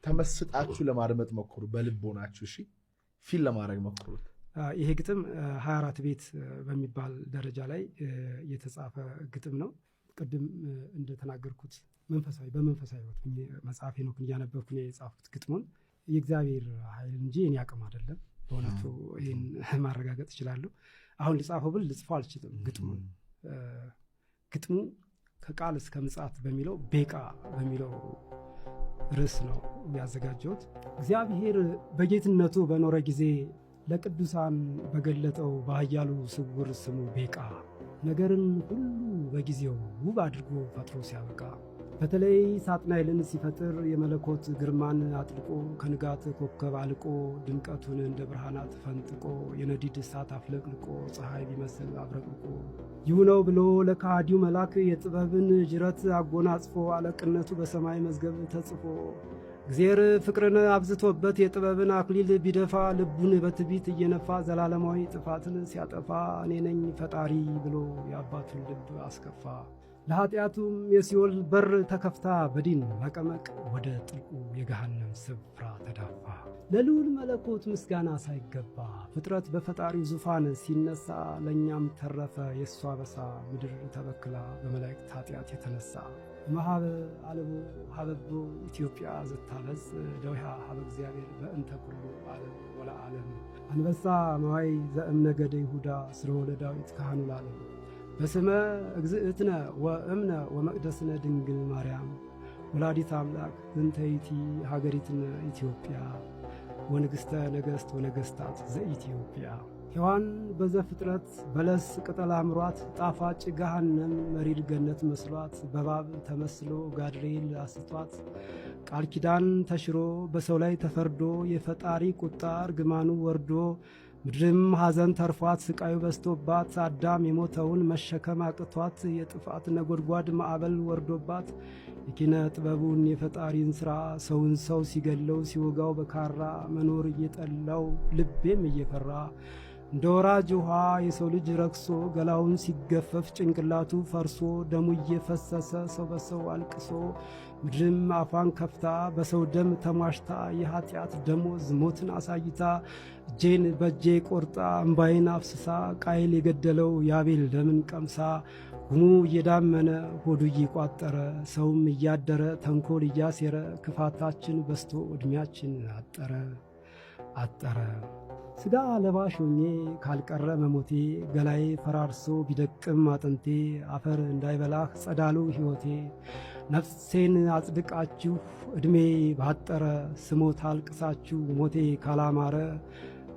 ተመስጣችሁ ለማድመጥ ሞክሩ፣ በልቦናችሁ እሺ፣ feel ለማድረግ ሞክሩት። ይሄ ግጥም 24 ቤት በሚባል ደረጃ ላይ የተጻፈ ግጥም ነው። ቅድም እንደተናገርኩት በመንፈሳዊ ሕይወት መጽሐፍ ሄኖክን እያነበብኩ ነው የጻፍኩት ግጥሙን። የእግዚአብሔር ኃይል እንጂ የኔ አቅም አይደለም። በእውነቱ ይህን ማረጋገጥ እችላለሁ። አሁን ልጻፈው ብል ልጽፈው አልችልም ግጥሙን። ግጥሙ ከቃል እስከ ምጽአት በሚለው ቤቃ በሚለው ርዕስ ነው ያዘጋጀሁት። እግዚአብሔር በጌትነቱ በኖረ ጊዜ ለቅዱሳን በገለጠው በኃያሉ ስውር ስሙ ቤቃ ነገርን ሁሉ በጊዜው ውብ አድርጎ ፈጥሮ ሲያበቃ፣ በተለይ ሳጥናኤልን ሲፈጥር የመለኮት ግርማን አጥልቆ፣ ከንጋት ኮከብ አልቆ፣ ድምቀቱን እንደ ብርሃናት ፈንጥቆ፣ የነዲድ እሳት አፍለቅልቆ፣ ፀሐይ ቢመስል አብረቅርቆ፣ ይሁነው ብሎ ለከሃዲው መልአክ የጥበብን ጅረት አጎናጽፎ፣ አለቅነቱ በሰማይ መዝገብ ተጽፎ፣ እግዚአብሔር ፍቅርን አብዝቶበት የጥበብን አክሊል ቢደፋ፣ ልቡን በትቢት እየነፋ ዘላለማዊ ጥፋትን ሲያጠፋ፣ እኔ ነኝ ፈጣሪ ብሎ የአባቱን ልብ አስከፋ። ለኃጢአቱም የሲኦል በር ተከፍታ በዲን መቀመቅ ወደ ጥልቁ የገሃነም ስፍራ ተዳፋ። ለልዑል መለኮት ምስጋና ሳይገባ ፍጥረት በፈጣሪው ዙፋን ሲነሳ፣ ለእኛም ተረፈ የእሷ አበሳ፣ ምድር ተበክላ በመላእክት ኃጢአት የተነሳ። እምኀበ አልቦ ሀበቦ ኢትዮጵያ ዘታበጽ ደዊሃ ሀበ እግዚአብሔር በእንተ ኩሉ ዓለም ወለዓለም። አንበሳ መዋይ ዘእምነገደ ይሁዳ ስርወ ለዳዊት ካህኑ ለዓለም። በስመ እግዝእትነ ወእምነ ወመቅደስነ ድንግል ማርያም ወላዲት አምላክ እንተይቲ ሀገሪትነ ኢትዮጵያ ወንግሥተ ነገሥት ወነገሥታት ዘኢትዮጵያ። ሔዋን በዘፍጥረት በለስ ቅጠል አምሯት፣ ጣፋጭ ገሃነም መሪር ገነት መስሏት፣ በእባብ ተመስሎ ጋድሬል አስቷት፣ ቃል ኪዳን ተሽሮ በሰው ላይ ተፈርዶ፣ የፈጣሪ ቁጣ እርግማኑ ወርዶ፣ ምድርም ሐዘን ተርፏት ስቃዩ በዝቶባት፣ አዳም የሞተውን መሸከም አቅቷት፣ የጥፋት ነጎድጓድ ማዕበል ወርዶባት፣ የኪነ ጥበቡን የፈጣሪን ሥራ ሰውን ሰው ሲገለው ሲወጋው በካራ፣ መኖር እየጠላው ልቤም እየፈራ፣ እንደ ወራጅ ውሃ የሰው ልጅ ረክሶ፣ ገላውን ሲገፈፍ ጭንቅላቱ ፈርሶ፣ ደሙ እየፈሰሰ ሰው በሰው አልቅሶ፣ ምድርም አፏን ከፍታ በሰው ደም ተሟሽታ፣ የኃጢአት ደሞዝ ሞትን አሳይታ፣ እጄን በእጄ ቆርጣ እምባዬን አፍስሳ፣ ቃይል የገደለው የአቤል ደምን ቀምሳ፣ ጉሙ እየዳመነ ሆዱ እየቋጠረ፣ ሰውም እያደረ ተንኮል እያሴረ፣ ክፋታችን በዝቶ ዕድሜያችን አጠረ አጠረ። ስጋ ለባሽ ሆኜ ካልቀረ መሞቴ፣ ገላዬ ፈራርሶ ቢደቅም አጥንቴ፣ አፈር እንዳይበላህ ጸዳሉ ሕይወቴ፣ ነፍሴን አጽድቃችሁ ዕድሜ ባጠረ፣ ስሞት አልቅሳችሁ ሞቴ ካላማረ፣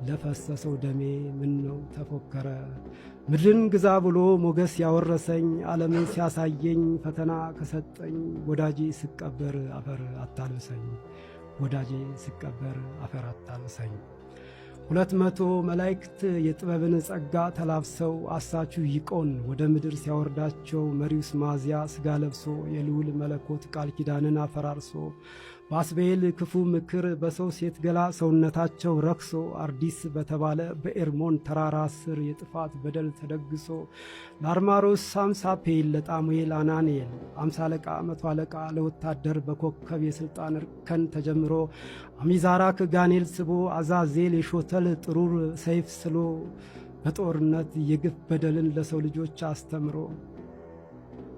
ለፈሰሰው ደሜ ምነው ተፎከረ? ምድርን ግዛ ብሎ ሞገስ ያወረሰኝ፣ ዓለምን ሲያሳየኝ ፈተና ከሰጠኝ፣ ወዳጄ ስቀበር አፈር አታልብሰኝ፣ ወዳጄ ስቀበር አፈር አታልብሰኝ። 200 መላእክት የጥበብን ጸጋ ተላብሰው አሳቹ ይቆን ወደ ምድር ሲያወርዳቸው፣ መሪውስ ማዚያ ስጋ ለብሶ የልዑል መለኮት ቃል ኪዳንን አፈራርሶ፣ በአስቤል ክፉ ምክር በሰው ሴት ገላ ሰውነታቸው ረክሶ፣ አርዲስ በተባለ በኤርሞን ተራራ ስር የጥፋት በደል ተደግሶ፣ ለአርማሮስ ሳምሳፔል ለጣሙኤል አናንኤል 50 አለቃ 100 አለቃ ለወታደር በኮከብ የሥልጣን እርከን ተጀምሮ፣ አሚዛራክ ጋኔል ስቦ አዛዜል የሾተል ጥሩር ሰይፍ ስሎ፣ በጦርነት የግፍ በደልን ለሰው ልጆች አስተምሮ፣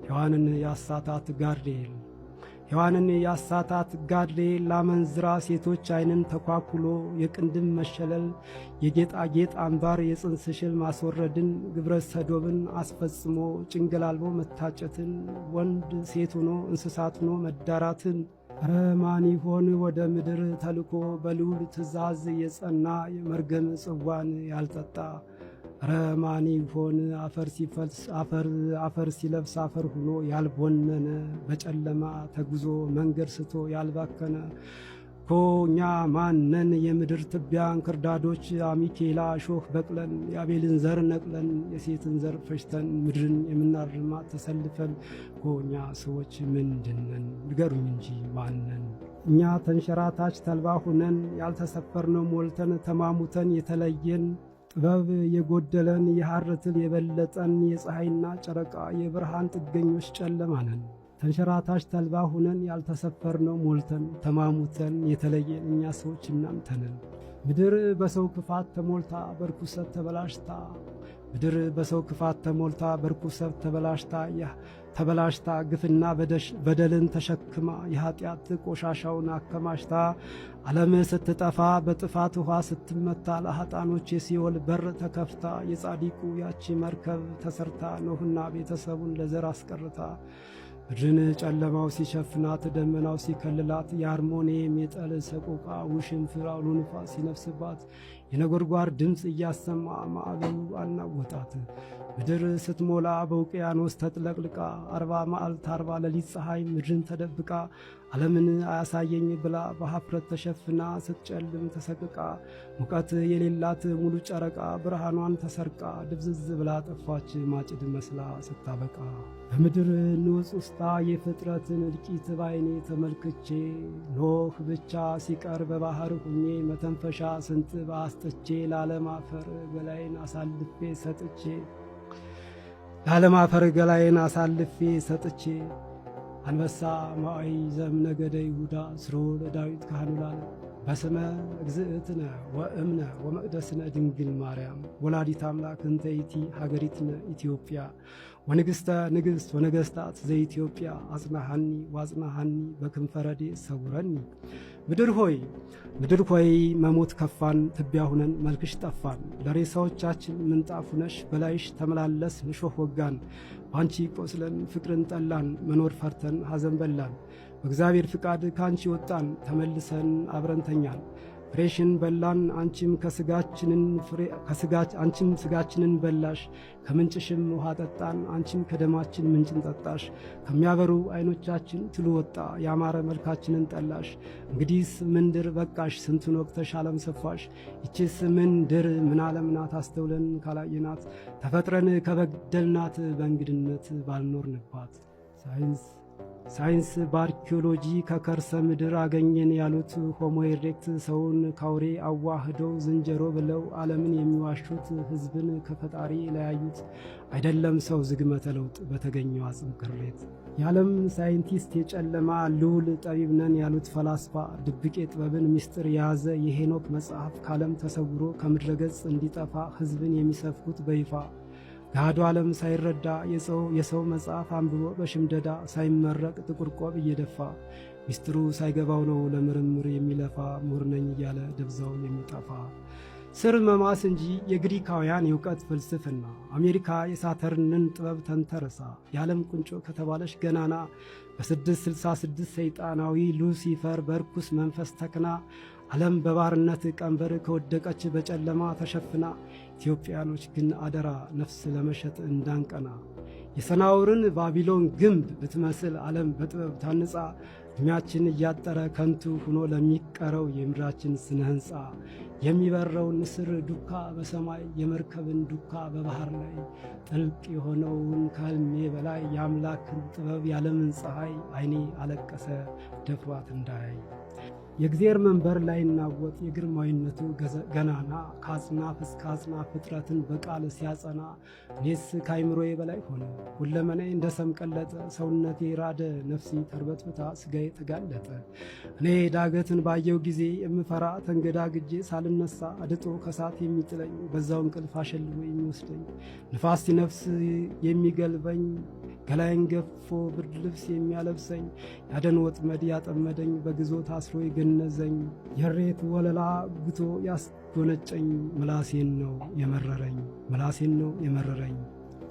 ሔዋንን ያሳታት ጋርዴል ሔዋንን ያሳታት ጋድሬል ላመንዝራ ሴቶች ዓይንን ተኳኩሎ፣ የቅንድም መሸለል የጌጣጌጥ አምባር የጽንስ ሽል ማስወረድን ግብረ ሰዶብን አስፈጽሞ፣ ጭንግል አልቦ መታጨትን ወንድ ሴት ሆኖ እንስሳት ሆኖ መዳራትን፣ ኧረ ማን ይሆን ወደ ምድር ተልኮ በልዑል ትእዛዝ የጸና የመርገም ጽዋን ያልጠጣ? ኧረ ማን ይሆን አፈር ሲለብስ አፈር ሆኖ ያልቦነነ፣ በጨለማ ተጉዞ መንገድ ስቶ ያልባከነ? እኮ እኛ ማነን የምድር ትቢያ እንክርዳዶች አሚኬላ ሾህ በቅለን፣ የአቤልን ዘር ነቅለን የሴትን ዘር ፈጅተን ምድርን የምናርማት ተሰልፈን፣ እኮ እኛ ሰዎች ምንድነን ንገሩኝ እንጂ ማነን? እኛ ተንሸራታች ተልባ ሁነን ያልተሰፈርነው ሞልተን ተማሙተን የተለየን፣ ጥበብ የጎደለን የሐር ትል የበለጠን፣ የፀሐይና ጨረቃ የብርሃን ጥገኞች ጨለማ ነን። ተንሸራታች ተልባ ሁነን ያልተሰፈርነው ሞልተን ተማሙተን የተለየን እኛ ሰዎች እናንተነን። ምድር በሰው ክፋት ተሞልታ በርኩሰት ተበላሽታ፣ ምድር በሰው ክፋት ተሞልታ በርኩሰት ተበላሽታ፣ ግፍና በደልን ተሸክማ የኃጢአት ቆሻሻውን አከማችታ፣ ዓለም ስትጠፋ በጥፋት ውኃ ስትመታ፣ ለኃጥአኖች የሲኦል በር ተከፍታ፣ የጻድቁ ያቺ መርከብ ተሰርታ፣ ኖህና ቤተሰቡን ለዘር አስቀርታ፣ ምድርን ጨለማው ሲሸፍናት ደመናው ሲከልላት፣ የአርሞንኤም የጠል ሰቆቃ ውሽንፍር አውሎ ንፋስ ሲነፍስባት፣ የነጎድጓድ ድምፅ እያሰማ ማዕበሉ አናወጣት። ምድር ስትሞላ በውቅያኖስ ተጥለቅልቃ፣ 40 መዓልት 40 ሌሊት ፀሐይ ምድርን ተደብቃ፣ ዓለምን አያሳየኝ ብላ በኀፍረት ተሸፍና ስትጨልም ተሰቅቃ፣ ሙቀት የሌላት ሙሉ ጨረቃ ብርሃኗን ተሰርቃ ድብዝዝ ብላ ጠፋች ማጭድ መስላ ስታበቃ። በምድር ንውጽ ውስታ የፍጥረትን እልቂት ባይኔ ተመልክቼ፣ ኖህ ብቻ ሲቀር በባህር ሁኜ መተንፈሻ ስንጥብ አስጥቼ፣ ለዓለም አፈር ገላዬን አሳልፌ ሰጥቼ፣ ለዓለም አፈር ገላዬን አሳልፌ ሰጥቼ፣ አንበሳ ማአይ ዘእምነገደ ይሁዳ ስሮ ለዳዊት ካህኑ ላለ በስመ እግዝእትነ ወእምነ ወመቅደስነ ድንግል ማርያም ወላዲት አምላክ እንተ ይእቲ ሀገሪትነ ኢትዮጵያ ወንግሥተ ንግሥት ወነገሥታት ዘኢትዮጵያ አጽናሃኒ ዋጽናሃኒ በክንፈ ረድኤት ሰውረኒ። ምድር ሆይ፣ ምድር ሆይ፣ መሞት ከፋን፣ ትቢያ ሁነን መልክሽ ጠፋን። ለሬሳዎቻችን ምንጣፍ ሁነሽ በላይሽ ተመላለስ እሾህ ወጋን። ባንቺ ቆስለን ፍቅርን ጠላን፣ መኖር ፈርተን ሐዘን በላን። በእግዚአብሔር ፍቃድ ከአንቺ ወጣን፣ ተመልሰን አብረን ተኛን። ፍሬሽን በላን፣ አንቺም ስጋችንን በላሽ። ከምንጭሽም ውሃ ጠጣን፣ አንቺም ከደማችን ምንጭን ጠጣሽ። ከሚያበሩ ዓይኖቻችን ትሉ ወጣ፣ ያማረ መልካችንን ጠላሽ። እንግዲህስ ምንድር በቃሽ፣ ስንቱን ወቅተሽ ዓለም ሰፋሽ። ይቺስ ምንድር ምን ዓለም ናት አስተውለን ካላየናት፣ ተፈጥረን ከበደልናት በእንግድነት ባልኖርንባት። ሳይንስ በአርኪኦሎጂ ከከርሰ ምድር አገኘን ያሉት Homo erectus ሰውን ካውሬ አዋህደው ዝንጀሮ ብለው ዓለምን የሚዋሹት፣ ሕዝብን ከፈጣሪ ለያዩት፣ አይደለም ሰው ዝግመተ ለውጥ በተገኘው አጽም ቅሬት። የዓለም ሳይንቲስት የጨለማ ልዑል ጠቢብ ነን ያሉት ፈላስፋ፣ ድብቅ የጥበብን ምስጢር የያዘ የሄኖክ መጽሐፍ ከዓለም ተሰውሮ ከምድረ ገጽ እንዲጠፋ ሕዝብን የሚሰብኩት በይፋ፣ ገሃዱ ዓለም ሳይረዳ የሰው መጽሐፍ አንብቦ በሽምደዳ ሳይመረቅ ጥቁር ቆብ እየደፋ፣ ሚስጥሩ ሳይገባው ነው ለምርምር የሚለፋ፣ ምሁር ነኝ እያለ ደብዛው የሚጠፋ። ስር መማስ እንጂ የግሪካውያን የእውቀት ፍልስፍና፣ አሜሪካ የሳተርንን ጥበብ ተንተርሳ፣ የዓለም ቁንጮ ከተባለች ገናና በ666 ሰይጣናዊ ሉሲፈር በርኩስ መንፈስ ተክና፣ ዓለም በባርነት ቀንበር ከወደቀች በጨለማ ተሸፍና፣ ኢትዮጵያኖች ግን አደራ ነፍስ ለመሸጥ እንዳንቀና። የሰናዖርን ባቢሎን ግንብ ብትመስል ዓለም በጥበብ ታንጻ፣ ዕድሜያችን እያጠረ ከንቱ ሆኖ ለሚቀረው የምድራችን ስነ ሕንፃ፣ የሚበረውን ንስር ዱካ በሰማይ፣ የመርከብን ዱካ በባህር ላይ፣ ጥልቅ የሆነውን ከህልሜ በላይ የአምላክን ጥበብ ያለምን ፀሐይ ዓይኔ አለቀሰ ደፍሯት እንዳያይ። የእግዜር መንበር ላይናወጥ የግርማዊነቱ ገናና፣ ከአጽናፍ እስከ አጽናፍ ፍጥረትን በቃል ሲያጸና፣ እኔስ ከአይምሮዬ በላይ ሆነ። ሁለመናዬ እንደ ሰም ቀለጠ፣ ሰውነቴ ራደ፣ ነፍሴ ተርበትብታ ስጋዬ ተጋለጠ። እኔ ዳገትን ባየው ጊዜ የምፈራ፣ ተንገዳግጄ ሳልነሳ አድጦ ከሳት የሚጥለኝ፣ በዛው እንቅልፍ አሸልቦ የሚወስደኝ፣ ንፋስ ሲነፍስ የሚገልበኝ፣ ገላዬን ገፎ ብርድ ልብስ የሚያለብሰኝ፣ ያደን ወጥመድ ያጠመደኝ፣ በግዞት አስሮ የገነዘኝ፣ የሬት ወለላ ጉቶ ያስጎነጨኝ ምላሴን ነው የመረረኝ፣ ምላሴን ነው የመረረኝ።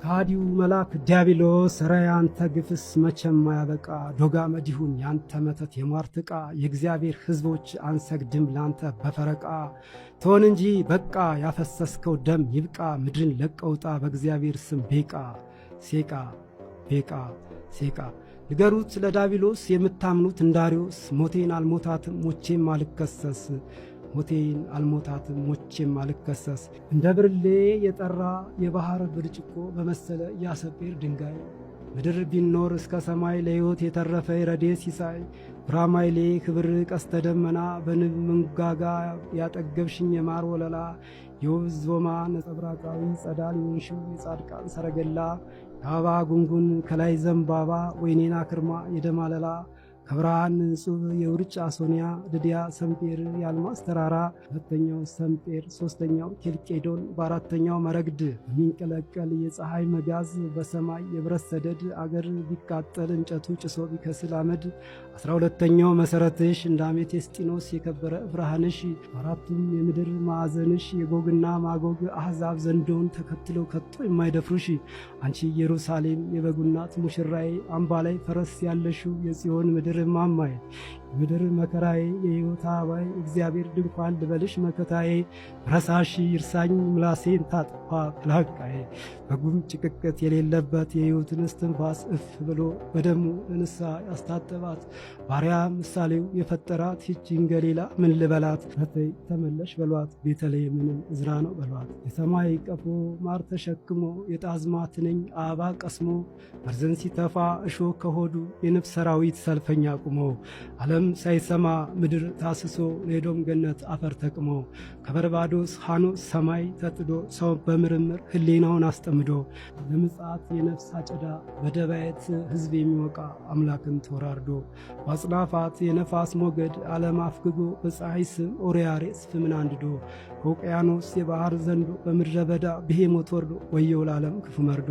ከሃዲው መልአክ ዲያብሎስ፣ ኧረ ያንተ ግፍስ መቼም አያበቃ። ዶግ አመድ ይሁን ያንተ መተት የሟርት ዕቃ። የእግዚአብሔር ሕዝቦች አንሰግድም ላንተ በፈረቃ። ትሆን እንጂ በቃ ያፈሰስከው ደም ይብቃ። ምድርን ለቀውጣ በእግዚአብሔር ስም ቤቃ ሴቃ ቤቃ ሴቃ። ንገሩት ለዳቢሎስ የምታምኑት እንዳሪዎስ፣ ሞቴን አልሞታትም ሞቼም አልከሰስ፣ ሞቴን አልሞታትም ሞቼም አልከሰስ። እንደ ብርሌ የጠራ የባህር ብርጭቆ በመሰለ የአሰጴር ድንጋይ፣ ምድር ቢኖር እስከ ሰማይ ለሕይወት የተረፈ የረድኤት ሲሳይ፣ ጉራማይሌ ክብር ቀስተ ደመና፣ በንብ መንጋጋ ያጠገብሽኝ የማር ወለላ፣ የውብ ዞማ ነጸብራቃዊ ጸዳል የሆንሽው የጻድቃን ሰረገላ፣ ከአበባ ጉንጉን ከላይ ዘንባባ ወይኔና ክርማ የደማለላ ከብርሃን ንጹሕ የውርጫ ሶንያ ልድያ ሰምጴር የአልማዝ ተራራ ሁለተኛው ሰምጴር ሶስተኛው ኬልቄዶን በአራተኛው መረግድ በሚንቀለቀል የፀሐይ መጋዝ በሰማይ የብረት ሰደድ አገር ቢቃጠል እንጨቱ ጭሶ ቢከስል አመድ 12ኛው መሰረትሽ እንደ አሜቴስጢኖስ የከበረ ብርሃንሽ በአራቱም የምድር ማዕዘንሽ የጎግና ማጎግ አሕዛብ ዘንዶውን ተከትለው ከቶ የማይደፍሩሽ አንቺ ኢየሩሳሌም የበጉ እናት ሙሽራዬ አምባ ላይ ፈረስ ያለሽው የጽዮን ምድር ማማዬ ምድር መከራዬ የሕይወት አበባዬ እግዚአብሔር ድንኳን ልበልሽ መከታዬ ረሳሽ ይርሳኝ ምላሴን ታጥፋ ላንቃዬ በጉም ጭቅቅት የሌለበት የሕይወትን እስትንፋስ እፍ ብሎ በደሙ ለንስሐ ያስታጠባት ባሪያ ምሳሌው የፈጠራት ይህችን ገሊላ ምን ልበላት? ረተይ ተመለሽ በሏት ቤተልሔምንም እዝራ ነው በሏት። የሰማይ ቀፎ ማር ተሸክሞ የጣዝማ ትንኝ አበባ ቀስሞ መርዝን ሲተፋ እሾህ ከሆዱ የንብ ሰራዊት ሰልፈኛ ቁሞ ዓለም ሳይሰማ ምድር ታስሶ ለኤዶም ገነት አፈር ተቅሞ ከበርባዶስ ሃኖስ ሰማይ ተጥዶ ሰው በምርምር ሕሊናውን አስጠምዶ ለምጽአት የነፍስ አጨዳ በደባየት ሕዝብ የሚወቃ አምላክን ተወራርዶ በአጽናፋት የነፋስ ሞገድ ዓለም አፍግጎ በፀሐይ ስም ኦሪያሬስ ፍምን አንድዶ ከውቅያኖስ የባህር ዘንዶ በምድረ በዳ ብሄሞት ወርዶ ወየው ለዓለም ክፉ መርዶ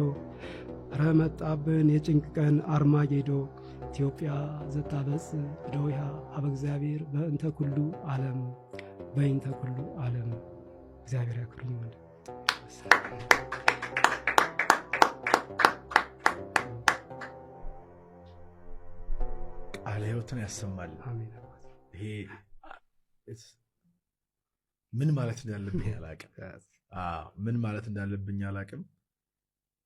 ረመጣብን የጭንቅ ቀን አርማጌዶ ኢትዮጵያ ዘታበጽ እደዊሃ ሀበ እግዚአብሔር በእንተ ኩሉ ዓለም በእንተ ኩሉ ዓለም። እግዚአብሔር ያክብርልኝ። ወንድ ቃለ ሕይወትን ያሰማል። አሜን። ይሄ ምን ማለት እንዳለብኝ አላቅም። አዎ፣ ምን ማለት እንዳለብኝ አላቅም።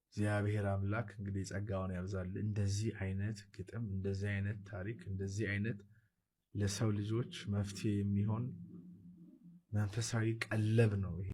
እግዚአብሔር አምላክ እንግዲህ ጸጋውን ያብዛል። እንደዚህ አይነት ግጥም፣ እንደዚህ አይነት ታሪክ፣ እንደዚህ አይነት ለሰው ልጆች መፍትሄ የሚሆን መንፈሳዊ ቀለብ ነው ይሄ።